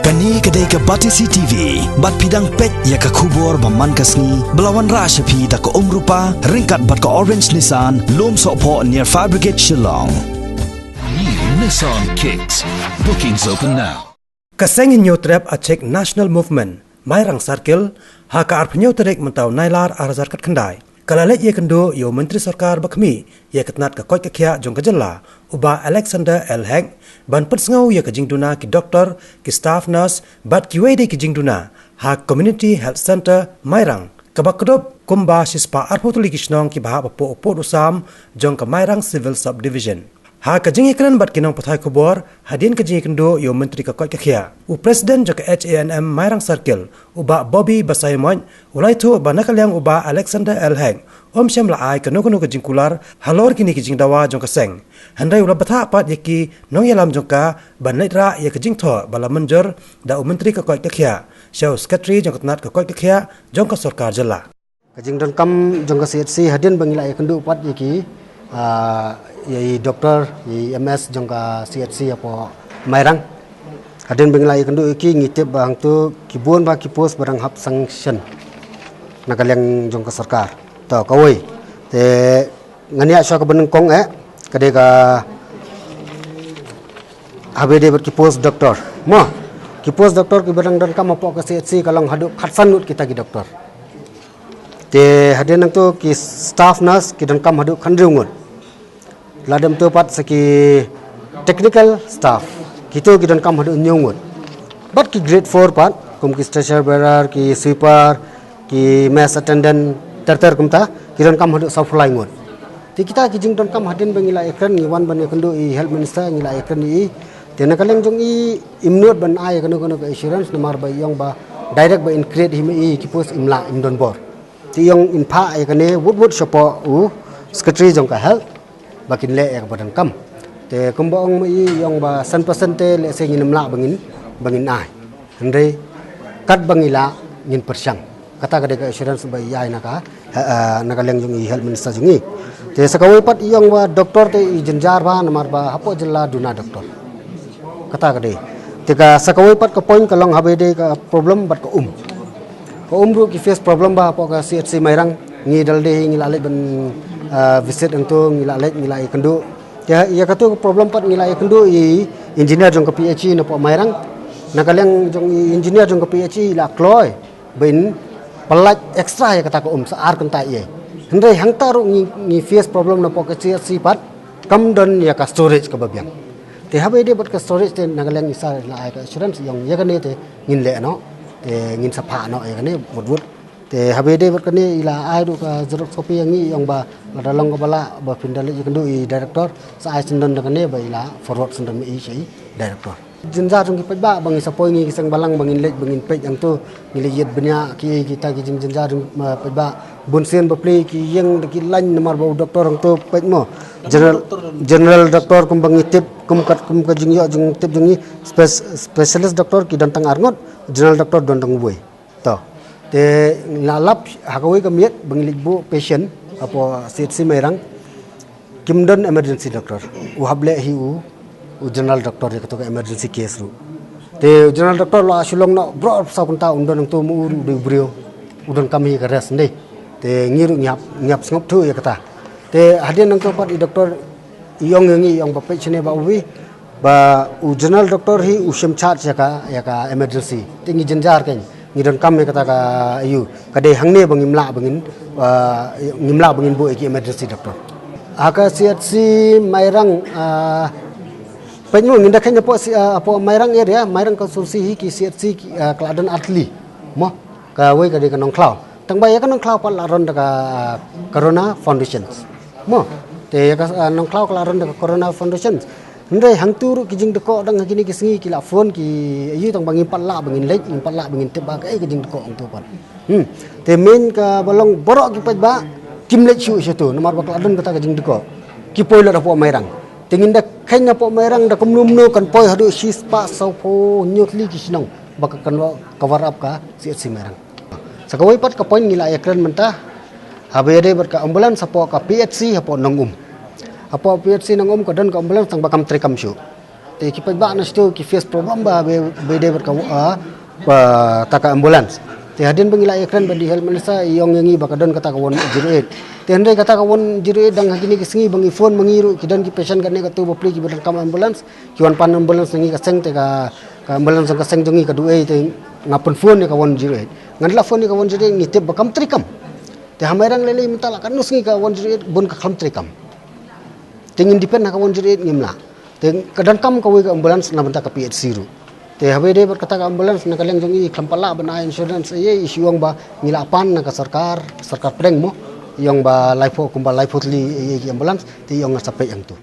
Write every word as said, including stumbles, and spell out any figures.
Kane ka dei ka Batesi T V, bad phi dang peit ïa ka khubor ba man ka sngi, ba la wanrah sha phi da ka Umrupa, ryngkat bad ka Orange Nissan, Lumsohphoh near Fire Brigade Shillong. New Nissan Kicks. Bookings open now. Ka seng Hynñiewtrep Achik National Movement, Mairang Circle, ha ka arphew hynñiew tarik mynta u Nailar ar hajar khatkhyndai, ka la leit ïakynduh ïa u Myntri Sorkar ba khmih ïa ka tnat ka koit ka khiah jong ka jylla, u Bah Alexander L Hek, ban pynsngew ïa ka jingduna ki doktor, ki staff nurse, bad kiwei de ki jingduna ha Community Health Centre Mairang, kaba kdup kumba shispah arphew tylli ki shnong kiba hap hapoh u pud u sam jong ka Mairang Civil Subdivision. Ha ka jingïakren bad ki nongpathai khubor hadien ka jingïakynduh ïa u Myntri ka koit ka khiah, u President jong ka H A N M Mairang Circle, u Bah Bobby Basaiawmoit, u la ïathuh ba na ka liang u Bah Alexander L Hek um shym la ai kano kano ka jingkular halor kine ki jingdawa jong ka seng. Hynrei u la bthah pat ïa ki nongïalam jong ka ban leit rah ïa ka jingthoh ba la mynjur da u Myntri ka koit ka khiah sha u Secretary jong ka tnat ka koit ka khiah jong ka sorkar jylla. Ka jingdonkam jong ka C H C hadien ba ngi la ïakynduh pat ïa ki, ah, ïa i doktor, ïa i M S jong ka C H C hapoh Mairang. Hadien ba ngi la ïakynduh ïa ki, ngi tip ba hangto ki bun bha ki post ba dang hap sanction na ka liang jong ka sorkar. To kawei. Te ngan ïa shuwa kaba nyngkong eh, ka dei ka, haba ïadei bad ki post doktor. Mo, ki post doktor kiba dang donkam hapoh ka C H C ka long haduh khatsan ngut kita ki doktor. Te hadien nangto ki staff nurse ki donkam haduh khathynriew ngut. Lada em to pat sa ki technical staff, kito ki donkam haduh hynñiew ngut. Bad ki grade four pat, kum ki stretcher bearer, ki sweeper, ki mess attendant, ter ter kumta, ki donkam haduh sawphew lai ngut. Te kita ki jingdonkam hadien ba ngi la ïakren, ngi wan ban ïakynduh ïa i Health Minister, ngi la ïakren ïa i. Te na ka liang jong i, im nud ban ai kano kano ka assurance namar ba i ong ba direct ba in create hi ma i ki post im lah, im don bor. Te i ong in phah ïa kane wut wut shapoh u Secretary jong ka Health ba kin leh ïa kaba donkam. Te kumba ong ma i, i ong ba san percent te lehse ngin ym lah ba ngin, ba ngin ai. Hynrei katba ngi lah ngin pyrshang. Kata ka dei ka assurance ba i ai na ka, ha, ah, na ka liang jong i Health Minister jong i. Te sa kawei pat i ong ba doktor te i jynjar bha namar ba hapoh jylla duna doktor. Kata ka dei. Te ka sa kawei pat ka point ka long haba ïadei ka problem bad ka um. Ka um ruh ki face problem bha hapoh ka C H C Mairang, ngi da lade hi ngi la leit ban, ah, visit hangto, ngi la leit, ngi la ïakynduh. Te ïa kato ka problem pat ngi la ïakynduh ïa i engineer jong ka P H E napoh Mairang. Na ka liang jong i engineer jong ka P H E i la kloi ba in pyllait extra ïa kata ka um sa ar kynta ïa. Hynrei hangta ruh ngi, ngi face problem napoh ka C H C pat, kam don ïa ka storage kaba biang. Te haba ïadei bad ka storage te na ka liang i sa la ai ka assurance i ong ïa kane te ngin leh noh, te ngin sa phah noh ïa kane wut wut. Te haba ïadei bad kane i la ai ruh ka xerox copy ïa ngi, i ong ba lada long kaba lah ba phin da leit ïakynduh i director, sa ai syndon da kane ba i la forward syndon ma i sha i director. Jynjar jong ki paidbah ba ngi sa poi ngi ki seng balang ba ngin leit ba ngin peit hangto, ngi leit ïit bniah kiei kita ki jingjynjar jong, ah, paidbah. Bun sien bapli ki ïeng da ki line namar ba u doktor hangto peit mo. General, general doctor kumba ngi tip, kum kat kum ka jingïoh jingtip jong ngi, spec-, specialist doctor ki don tang ar ngut, general doctor don tang uwei. To. Te ngi la lap ha kawei ka miet ba ngi leit buh patient hapoh C H C Mairang. Kim don emergency doctor. U hap leh hi u, u general doctor ïa kato ka emergency case ruh. Te u general doctor la shu long noh baroh saw kynta, um don hangto ma u ruh, u dei u briew. U donkam hi ka rest, ym dei. Te ngi ruh ngi hap, ngi hap sngewthuh ïa kata. Te hadien hangto pat i doctor i ong ïa ngi, i ong ba peit shane Bah Bobby, ba u general doctor hi u shim charge ïa ka, ïa ka emergency. Te ngi jynjar kein, ngi donkam ïa kata ka, aiu, ka dei hangne ba ngim lah ba ngin, ah, ngim lah ba ngin buh ïa ki emergency doctor. Ha ka C H C Mairang, ah, peit mo, ngin da kheiñ hapoh C-, ah, hapoh Mairang area, Mairang constituency hi ki C H C ki, ah, ka la don artylli. Mo, kawei ka dei ka Nongkhlaw. Tang ba ïa ka Nongkhlaw pat la run da ka, ah, Corona Foundations. Mo, te ïa ka, ah, Nongkhlaw ka la run da ka Corona Foundations. Hynrei hangto ruh ki jingdkoh dang ha kine ki sngi ki la phone ki, aiu, tang ba ngim pat lah ba ngin leit, ngim pat lah ba ngin tip ba kaei ka jingdkoh hangto pat. Hmm. Te main kaba long baroh ki paidbah kim leit shuh shato namar ba ka la don kata ka jingdkoh. Ki poi lut hapoh Mairang. Te ngin da kheiñ hapoh Mairang da kumno kumno kan poi haduh shispah sawphew hynñiew tylli ki shnong ba ka kan cover up ka C H C Mairang. Sa kawei pat ka point ngi la ïakren mynta haba ïadei bad ka ambulance hapoh ka P H C hapoh Nongum. Hapoh P H C Nongum ka don ka ambulance tang ba kam trei kam shuh. Ki paidbah na shito ki face problem ba ba dei bad ka, ah, ba ta ka ambulance. Te hadien ba ngi la ïakren bad i health minister, i ong ïa ngi ba ka don kata ka one zero eight. Te hynrei kata ka one zero eight dang ha kine ki sngi ba ngi phone ma ngi ruh ki don ki patient kane katu ba plie kiba donkam ambulance. Ki wan pan ambulance na ngi ka seng te ka, ka ambulance ka seng jong ngi ka duh ei te nga pynphone ïa ka one zero eight. Ngan la phone ïa ka one zero eight ngi tip ba kam treikam. Te ha Mairang lei lei mynta la katno sngi ka one zero eight bun ka khlem treikam. Te ngin depend ha ka one zero eight ngim lah. Te ka donkam kawei ka ambulance na bynta ka P H C ruh. Te haba dei bad kata ka ambulance na ka liang jong i khlem pat lah ban ai insurance ei ei, i shu ong ba ngi la pan na ka sorkar, sorkar pdeng mo. I ong ba laiphew kumba laiphew tylli ei ei ki ambulance, te i ong nga sa peit hangtu.